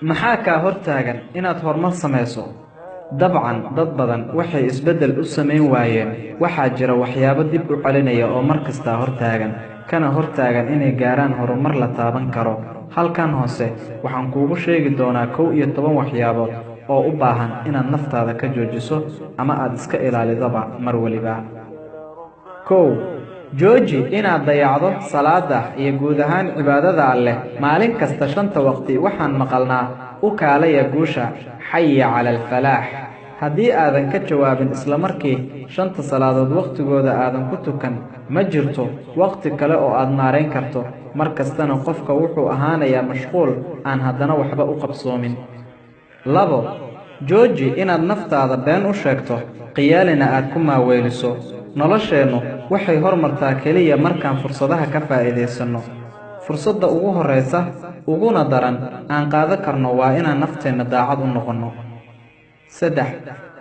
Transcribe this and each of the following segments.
Maxaa kaa hortaagan inaad horumar samayso? Dabcan, dad badan waxay isbeddel u samayn waayeen. Waxaa jira waxyaabo dib u celinaya oo mar kastaa hortaagan, kana hortaagan inay gaaraan horumar la taaban karo. Halkan hoose waxaan kuugu sheegi doonaa 11 waxyaabood oo u baahan inaad naftaada ka joojiso ama aad iska ilaalidoba mar weliba. 1, jooji inaad dayacdo salaada iyo guud ahaan cibaadada Alleh maalin kasta shanta waqti. Waxaan maqalnaa "U kaalaya guusha, xaya cala alfalaax." Haddii aadan ka jawaabin isla markii shanta salaadood wakhtigooda aadan ku tukan, ma jirto wakhti kale oo aad maarayn karto. Mar kastana qofka wuxuu ahaanayaa mashquul aan haddana waxba u qabsoomin. 2, jooji inaad naftaada been u sheegto, qiyaalina aad ku maaweeliso. Nolosheennu waxay hormartaa keliya markaan fursadaha ka faa'iidaysanno. Fursadda ugu horraysa uguna daran aan qaadan karno waa inaan nafteenna daacad u noqonno. 3,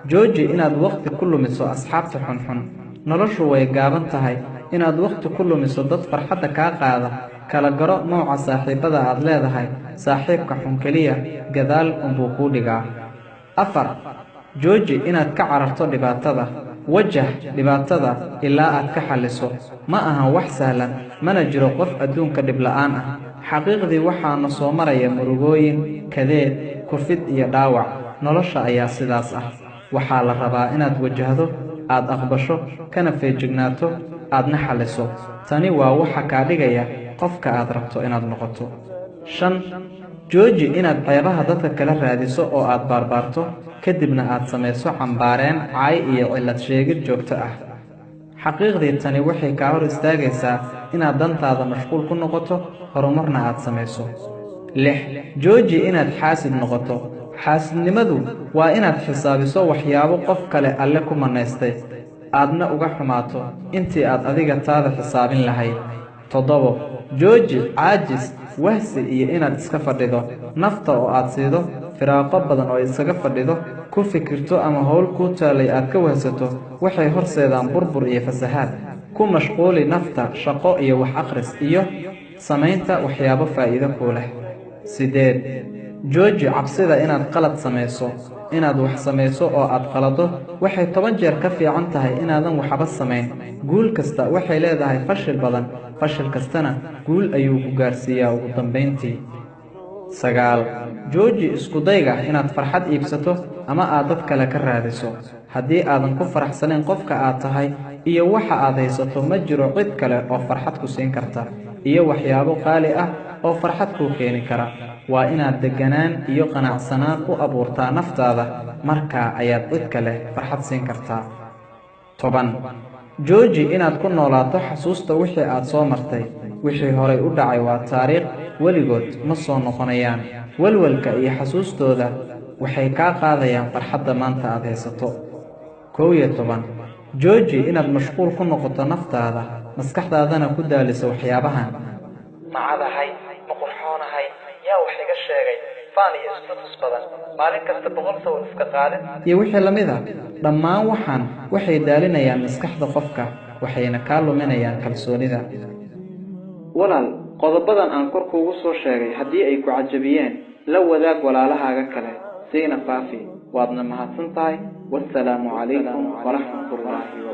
jooji inaad wakhti ku lumiso asxaabta xunxun. Noloshu way gaaban tahay inaad wakhti ku lumiso dad farxadda kaa qaada. Kala garo nooca saaxiibbada aad leedahay. Saaxiibka xun keliya gadaal unbuu kuu dhigaa. 4, jooji inaad ka cararto dhibaatada. Wajah dhibaatada ilaa aad ka xalliso. Ma ahan wax sahlan, mana jiro qof adduunka dhib la'aan ah. Xaqiiqdii, waxaana soo maraya murugooyin, kadeed, kufid iyo dhaawac. Nolosha ayaa sidaas ah. Waxaa la rabaa inaad wajahdo, aad aqbasho, kana feejignaato, aadna xalliso. Tani waa waxa kaa dhigaya qofka aad rabto inaad noqoto. 5, jooji inaad ceebaha dadka kala raadiso oo aad baarbaarto, kadibna aad samayso cambaareen, caay iyo cillad sheegid joogto ah. Xaqiiqdii, tani waxay kaa hor istaagaysaa inaad dantaada mashquul ku noqoto, horumarna aad samayso. 6, jooji inaad xaasid noqoto. Xaasidnimadu waa inaad xisaabiso waxyaabo qof kale Alle ku manaystay, aadna uga xumaato intii aad adiga taada xisaabin lahayd. 7, jooji caajis, wahsi iyo inaad iska fadhido. Nafta oo aad siido firaaqo badan oo iskaga fadhido, ku fikirto ama howl kuu taalay aad ka wahsato, waxay horseedaan burbur iyo fasahaad. Ku mashquuli nafta shaqo iyo wax akhris iyo samaynta waxyaabo faa'iido kuu leh. 8, jooji cabsida inaad qalad samayso. Inaad wax samayso oo aad qalado waxay 10 jeer ka fiican tahay inaadan waxba samayn. Guul kasta waxay leedahay fashil badan, fashil kastana guul ayuu ku gaarsiiyaa ugu dambayntii. 9, jooji iskudayga inaad farxad iibsato ama aad dad kale ka raadiso. Haddii aadan ku faraxsanayn qofka aad tahay iyo waxa aad haysato, ma jiro cid kale oo farxad ku siin karta iyo waxyaabo qaali ah oo farxad kuu keeni kara. Waa inaad degganaan iyo qanacsanaan u abuurtaa naftaada, markaa ayaad cid kale farxad siin kartaa. 10, jooji inaad ku noolaato xasuusta wixii aad soo martay. Wixii horay u dhacay waa taariikh, weligood ma soo noqonayaan. Welwelka iyo xasuustooda waxay kaa qaadayaan farxadda maanta aad haysato. 11, jooji inaad mashquul ku noqoto naftaada, maskaxdaadana ku daaliso waxyaabahan: Macadahay, ma qurxoonahay, yaa wax iga sheegay, faan iyo istutus badan, maalin kasta 100 sawir iska qaadin iyo wixii la mid a. Dhammaan waxaan waxay daalinayaan maskaxda qofka, waxayna kaa luminayaan kalsoonida. Walaal, qodobadan aan kor kuugu soo sheegay haddii ay ku cajabiyeen, la wadaag walaalahaaga kale, siina faafi. Waadna mahadsan tahay. Wasalaamu calaykum waraxmatullaahi wabarakatu.